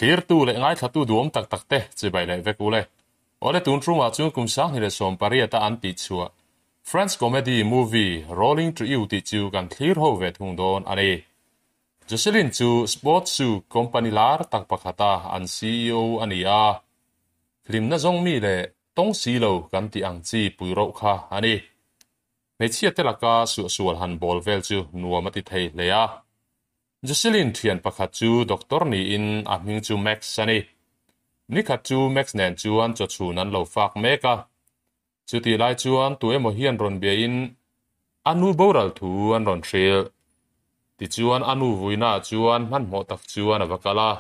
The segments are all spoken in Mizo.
Thlirtu leh ngaithlatu duhawm tak tak te chibai leh vek ule. Awle tun ṭumah chuan kum 2018 a an tih chhuah French comedy movie Rolling to You tih chu kan thlir ho ve thung dawn a ni. Jocelyn chu sports shoe company lar tak pakhata an CEO a ni a, hlimna zawng mi leh tawng si lo kan tih ang chi pui roh kha a ni. Hmeichhia te laka suahsual han bawl vel chu nuam a ti thei hle a. Jocelyn thian pakhat chu doctor niin a hming chu Max a ni. Nikhat chu Max nen chuan chawchhun an lo fak mek a. Chutih lai chuan tu emaw hian rawn biain a nu boral thu an rawn hrilh. Tichuan a nu vuinaah chuan hmanhmawh tak chuan a va kal a.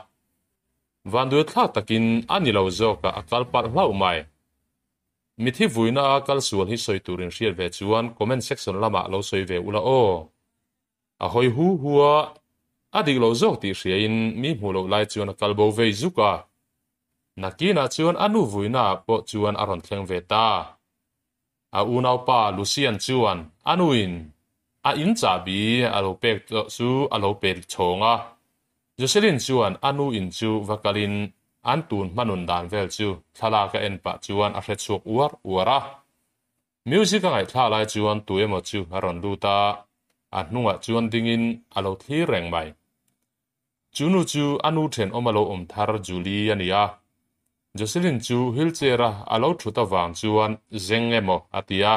Vanduai thlak takin a ni lo zawkah a kal palh hlauh mai. Mithi vuina a kal sual hi sawi turin hriat ve chuan comment section lamah lo sawi ve ula aw. A hawi hu hu a, a dik lo zawk tih hriain mi hmuh loh lai chuan a kal bo vei zuk a. Nakinah chuan a nu vuinaah pawh chuan a rawn thleng ve ta. A unaupa Lucian chuan a nuin a in chahbi a lo pek tawh chu a lo pe chhawng a. Jocelyn chuan a nu in chu va kalin an tun hmanun dan vel chu thlalak a en pah chuan a hre chhuak uar uar a. Music a ngaihthlak lai chuan tu emaw chu a rawn lut a, a hnungah chuan dingin a lo thlir reng mai. Chu nu chu a nu thenawm a lo awm thar Julie a ni a. Jocelyn chu wheelchair-a a lo thut avang chuan zeng emaw a ti a.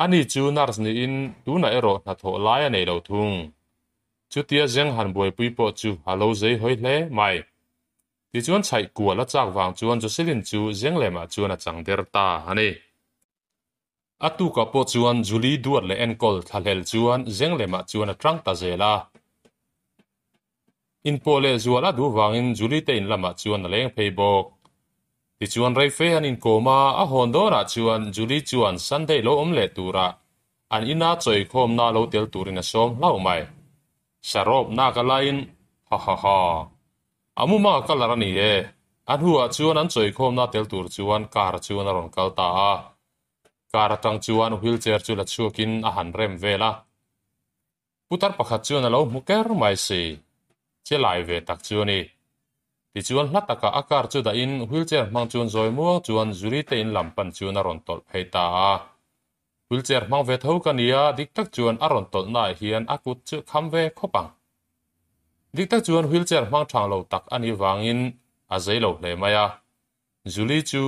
Ani chu nurse niin tunah erawh hnathawh lai a nei lo thung. Chutia zeng han buaipui pawh chu a lo zei hawi hle mai. Tichuan chhaih kual a chak vang chuan Jocelyn chu zeng lemah chuan a chang der ta a ni. A tukah pawh chuan Julie duat leh enkawl thlahlel chuan zeng lemah chuan a tang ta zel a. Inpawh leh zual a duh vangin Julie te in lamah chuan a leng phei bawk. Tichuan reife an inkawm a, a hawn dawnah chuan Julie chuan Sunday lo awm leh turah an ina chawikhawmna lo tel turin a sawm hlauh mai. Sarawp nak a laiin, Ha ha ha. A mumanga colour a ni e. A hnuah chuan an chawikhawmna tel tur chuan car chuan a rawn kal ta a. Car atang chuan wheelchair chu la chhuakin a han rem vel a. Putar pakhat chuan a lo hmu ker mai si. Che lai ve tak chu a ni. Tichuan hla takah a car chu dahin wheelchair hmang chuan zawi muang chuan Julie te in lam pan chuan a rawn tawlh phei ta a. Wheelchair hmang ve tho ka nia, dik tak chuan a rawn tawlh naah hian a kut chu kham ve khawp ang. Dik tak chuan wheelchair hmang thang lo tak a nih vangin a zei lo hle mai a. Julie chu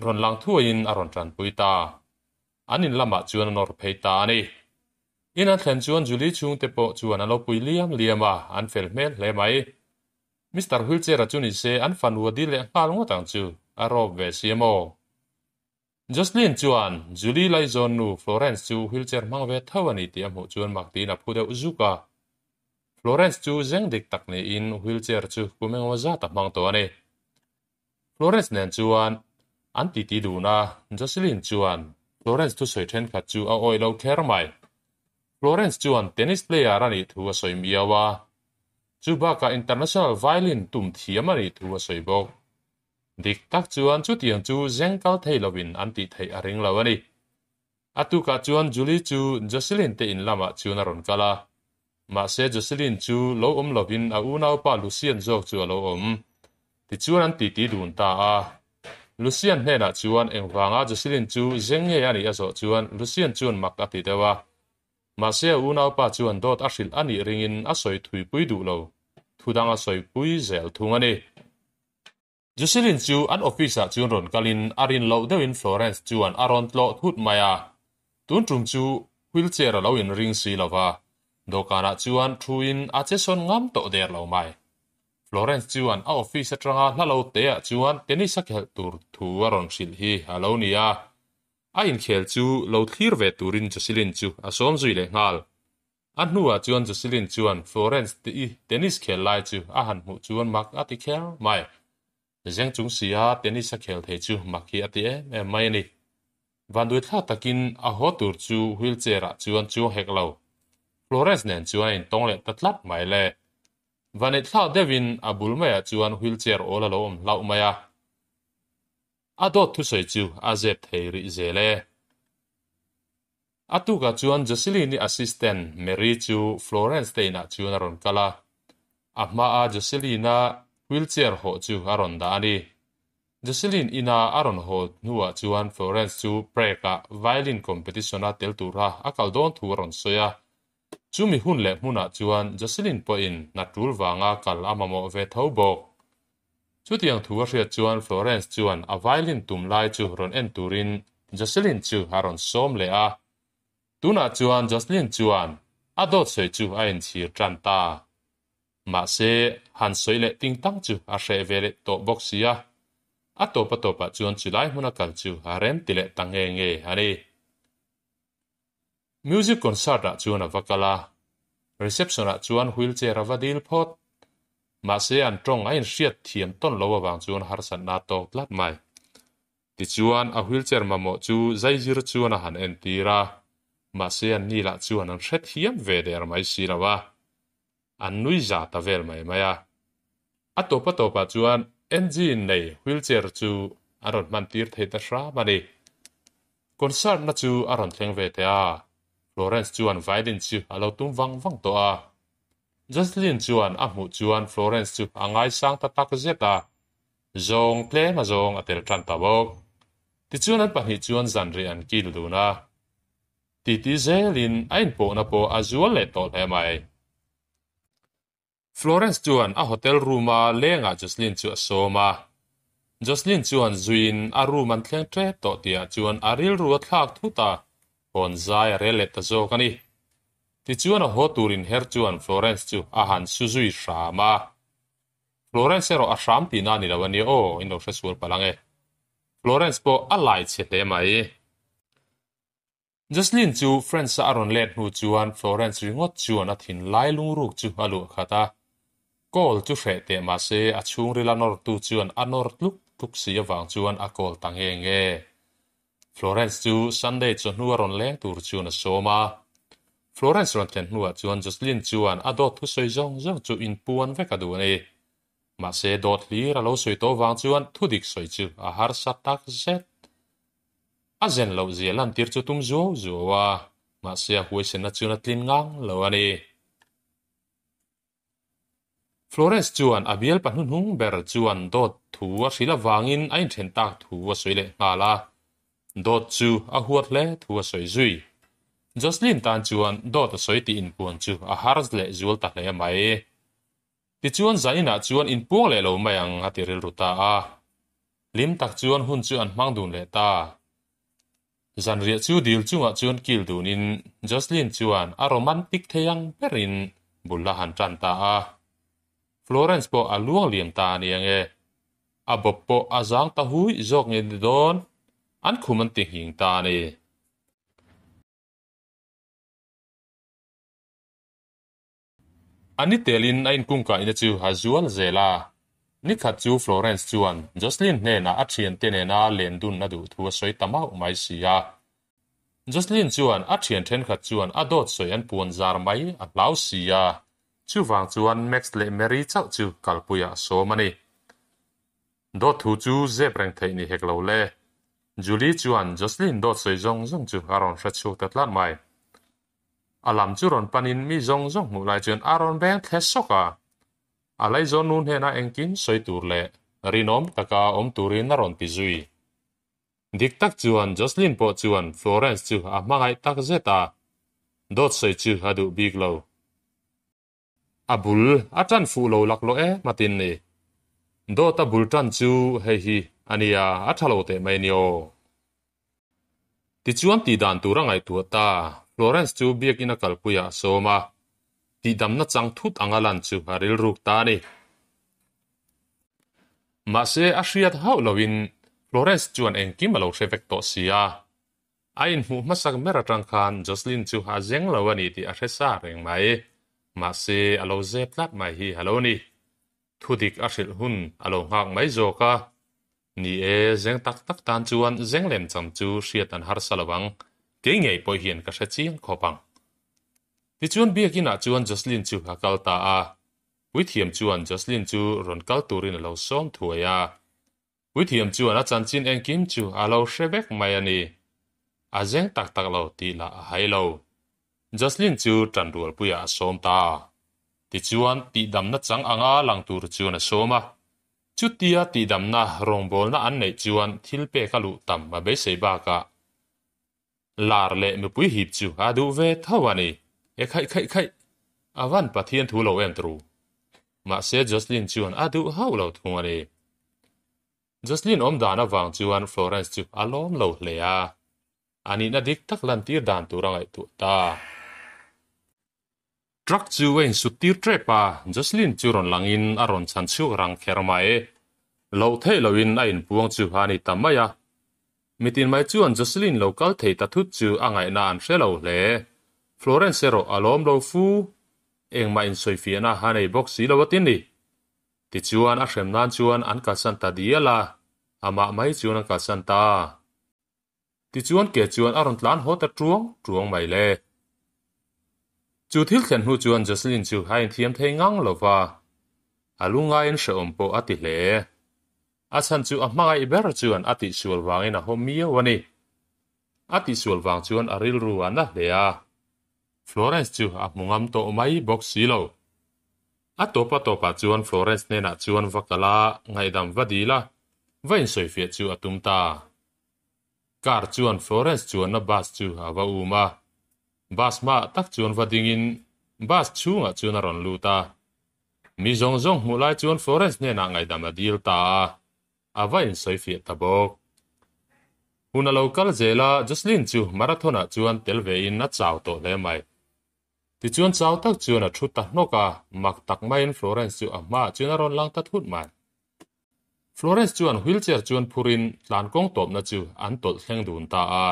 rawn lang thuaiin a rawn tanpui ta. An in lamah chuan a nawr phei ta a ni. In an thlen chuan Julie chhungte pawh chuan an lo pui liam liam a, an fel hmel hle mai. Mister Wheelchair-a chu ni se an fanu a dil leh nghal ngawt ang chu, a rawp ve si a maw? Jocelyn chuan Julie laizawn nu Florence chu wheelchair hmang ve tho a ni tih a hmuh chuan mak tiin a phu deuh zuk a. Florence chu zeng dik tak niin wheelchair chu kum engemaw zat a hmang tawh a ni. Florence nen chuan an titi dun a, Jocelyn chuan Florence thusawi thenkhat chu a awih lo kher mai. Florence chuan tennis player a nih thu a sawi miau a, chu bakah international violin tum thiam a nih thu a sawi bawk. Dik tak chuan chutiang chu zeng kal thei lovin an tih theih a ring lo a ni. A tukah chuan Julie chu Jocelyn te in lamah chuan a rawn kal a. Mahse Jocelyn chu lo awm lovin a unaupa Lucien zawk chu a lo awm. Tichuan an titi dun ta a. Lucien hnenah chuan engvanga Jocelyn chu zeng nge a nih a zawh chuan Lucien chuan mak a ti deuh a. Mahse a unaupa chuan dawt a hrilh a nih ringin a sawi thuipui duh lo. Thudang a sawipui zel thung a ni. Jocelyn chu an office ah chuan rawn kalin a rin loh deuhin Florence chuan a rawn tlawh thut mai a, tun tum chu wheelchair a lo in ring si lo va, dawhkanah chuan thuin a che sawn ngam tawh der lo mai. Florence chuan a office atanga hla lo te ah chuan tennis a khelh tur thu a rawn hrilh hi a lo ni a, a inkhel chu lo thlir ve turin Jocelyn chu a sawm zui leh nghal. A hnuah chuan Jocelyn chuan Florence te i tennis khel lai chu a han hmuh chuan mak a ti kher mai. Zeng chung si a tennis a khel thei chu mak hi a ti em em mai a ni. Vanduaithlak takin a haw tur chu wheelchair ah chuan chuang hek lo. Florence nen chuan a intawng leh ta tlat mai le. Vaneihthlak deuhin a bul maiah chuan wheelchair awl a lo awm hlauh mai a. A dawt thusawi chu a zep thei rih zel e. A tukah chuan Jocelyn-i assistant Mary chu Florence te inah chuan a rawn kal a. A hmaa Jocelyn-a. wheelchair hawh chu a rawn dah a ni. Jocelyn ina a rawn haw hnuah chuan Florence chu Prague-ah violin competition-a tel tura a kal dawn thu a rawn sawi a. Chumi hun leh hmunah chuan Jocelyn pawhin hna tul vanga kal a mamawh ve tho bawk. Chutiang thu a hriat chuan Florence chuan a violin tum lai chu rawn en turin Jocelyn chu a rawn sawm leh a. Tunah chuan Jocelyn chuan a dawt sawi chu a inchhir tan ta. Mahse, han sawi leh ting tang chu a hreh ve leh tawh bawk si a. A tawp a tawpah chuan chulai hmuna kal chu a rem ti leh ta nge nge a ni. Music concert ah chuan a va kal a, reception ah chuan wheelchair a va dil phawt. Mahse an tawng a inhriat thiam tawn lo avang chuan harsatna a tawk tlat mai. Tichuan a wheelchair mamawh chu zaizir chuan a han entir a, mahse an ni lah chuan an hrethiam ve der mai si lo a, an nui za ta vel mai mai a. A tawp a tawpah chuan engine nei wheelchair chu an rawn hman tir thei ta hram a ni. Concert na chu a rawn thleng ve teh a, Florence chuan violin chu a lo tum vang vang tawh a. Jocelyn chuan a hmuh chuan Florence chu a ngaisang ta tak zet a, zawng tlem a zawng a tel tan ta bawk. Tichuan an pahnih chuan zanriah an kil dun a. Titi zelin a inpawhna pawh a zual leh tawh hle mai. Florence chuan a hotel room-a lengah Jocelyn chu a sawm a. Jocelyn chuan zuiin a room an thleng tep tawh tihah chuan a rilru a thlak thut a, hawn zai a rel leh ta zawk a ni. Tichuan a haw tur inher chuan Florence chu a han su zui hram a. Florence erawh a hram tihna a ni lo a nia aw, in lo hresual palh ang e. Florence pawh a lai chhe hle mai. Jocelyn chu France-a a rawn let hnu chuan Florence ringawt chuan a thinlai lungruk chu a luah khat a. Call chu hreh teh mah se a chhungril a nawrtu chuan a nawr tluk tluk si avang chuan a call ta nge nge. Florence chu Sunday chawhnu a rawn leng tur chuan a sawm a. Florence rawn thlen hnuah chuan Jocelyn chuan a dawt thusawi zawng zawng chu inpuan vek a duh a ni. Mahse dawt hlir a lo sawi tawh vang chuan thudik sawi chu a harsa tak zet. A zen loh zia lantir chu tum zuau zuau a, mahse a huaisenna chuan a tlin ngang lo a ni. Florence chuan a bialpa hnuhnung ber chuan dawt thu a hrilh avangin a inthen tak thu a sawi leh nghal a, dawt chu a huat hle thu a sawi zui. Jocelyn tan chuan dawt a sawi tih inpuan chu a har leh zual ta hle mai. Tichuan zaninah chuan inpuang leh lo mai ang a ti rilru ta a. Hlim tak chuan hun chu an hmang dun leh ta. Zanriah chu dil chungah chuan kil dunin Jocelyn chuan a romantic thei ang berin bul a han tan ta a. Florence pawh a luang liam ta a ni ang e. A bawp pawh a zang ta hui zawk nge ni dawn, an khum an ti nghing ta a ni. A ni telin a inkungkaihna chu a zual zel a. Nikhat chu Florence chuan Jocelyn hnenah a thiante nena len dun a duh thu a sawi ta mauh mai si a. Jocelyn chuan a thian thenkhat chuan a dawt sawi an puan zar mai a hlau si a, chuvang chuan Max leh Mary chauh chu kalpuiah a sawm a ni. Dawt thu chu zep reng theih ni hek lo le. Julie chuan Jocelyn dawt sawi zawng zawng chu a rawn hre chhuak ta tlat mai. A lam chu rawn panin mi zawng zawng hmuh lai chuan a rawn beng thle sawk a. A laizawn nu hnenah engkim sawi tur leh rinawm taka awm turin a rawn ti zui. Dik tak chuan Jocelyn pawh chuan Florence chu a hmangaih tak zet a, dawt sawi chu a duh bik lo. A bul a tan fuh lo laklawh em a tin ni. Dawt a bul tan chu hei hi a nia, a tha lo teh mai nia aw. Tichuan tihdan tur a ngaihtuah ta, Florence chu biakinn a kalpuiah a sawm a, tihdamna chang thut anga lan chu a rilruk ta a ni. Mahse a hriat hauh loin Florence chuan engkim a lo hre vek tawh si a. A inhmuh hmasak ber atang khan Jocelyn chu a zeng lo a ni tih a hre sa reng mai. Mahse, a lo zep tlat mai hi a lo ni. Thudik a hrilh hun a lo nghak mai zawk a. Ni e, zeng tak tak tan chuan zeng lem cham chu hriat an harsa lo ang. Kei ngei pawh hian ka hre chiang khawp ang. Tichuan biakinah chuan Jocelyn chu a kal ta a. Puithiam chuan Jocelyn chu rawn kal turin a lo sawm thuai a. Puithiam chuan a chanchin engkim chu a lo hre vek mai a ni. A zeng tak tak lo tih lah a hai lo. Jocelyn chu ṭanrualpuiah a sawm ta. Tichuan, tihdamna chang anga lang tur chuan a sawm a. Chutia tihdamna rawngbawlna an neih chuan thil pek a luh tam a beisei bakah lar leh mipui hip chu a duh ve tho a ni. E khaih khaih khaih! A van Pathian thu lo em tru. Mahse Jocelyn chuan a duh hauh lo thung a ni. Jocelyn awm dan avang chuan Florence chu a lawm lo hle a. A nihna dik tak lantir dan tur a ngaihtuah ta. Truck chu a insut tir tep a, Jocelyn chu rawn langin a rawn chhan chhuak rang kher mai. Loh theih lohin a inpuang chu a ni ta mai a. Mitin mai chuan Jocelyn lo kal thei ta thut chu a ngaihna an hre lo hle. Florence erawh a lawm lo fu. Engmah insawifiahna a nei bawk si lo a tin ni. Tichuan a hrem nan chuan an kalsan ta dial a, amah mai chuan an kalsan ta. Tichuan ke chuan a rawn tlan haw ta tuang tuang mai le. Chu thil thlen hnu chuan Jocelyn chu a inthiam thei ngang lo va, a lu ngaiin hrehawm pawh a ti hle. A chhan chu a hmangaih ber chuan a tihsual vangin a haw miau a ni. A tihsual vang chuan a rilru a na hle a, Florence chu a hmu ngam tawh mai bawk si lo. A tawp a tawpah chuan Florence hnenah chuan va kal a, ngaihdam va dil a, va insawifiah chu a tum ta. Car chuan Florence chuanna bus chu a va um a, bus hmaah tak chuan va dingin bus chhungah chuan a rawn lut a. Mi zawng zawng hmuh lai chuan Florence hnenah ngaihdam a dil ta a, a va insawifiah ta bawk. Hun a lo kal zel a, Jocelyn chu marathon-ah chuan tel vein a chau tawh hle mai. Tichuan chau tak chuan a thu ta hnawk a, mak tak maiin Florence chu a hmaah chuan a rawn lang ta thut mai. Florence chuan wheelchair chuan phurin tlan kawng tawpna chu an tawlh thleng dun ta a.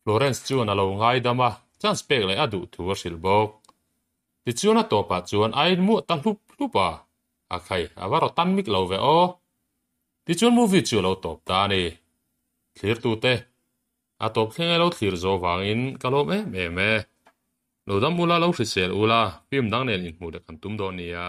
Florence chuan a lo ngaidam a, chance pek leh a duh thu a hrilh bawk. Tichuan a tawpah chuan a inmuah ta hlup hlup a, A khai, a va raw tan mik lo ve aw. Tichuan movie chu a lo tawp ta a ni. Thlirtute, a tawp thleng e lo thlir zo vangin ka lawm em em e. Lo dam ula, lo hrisel ula, film dang nen inhmuh leh kan tum dawn nia.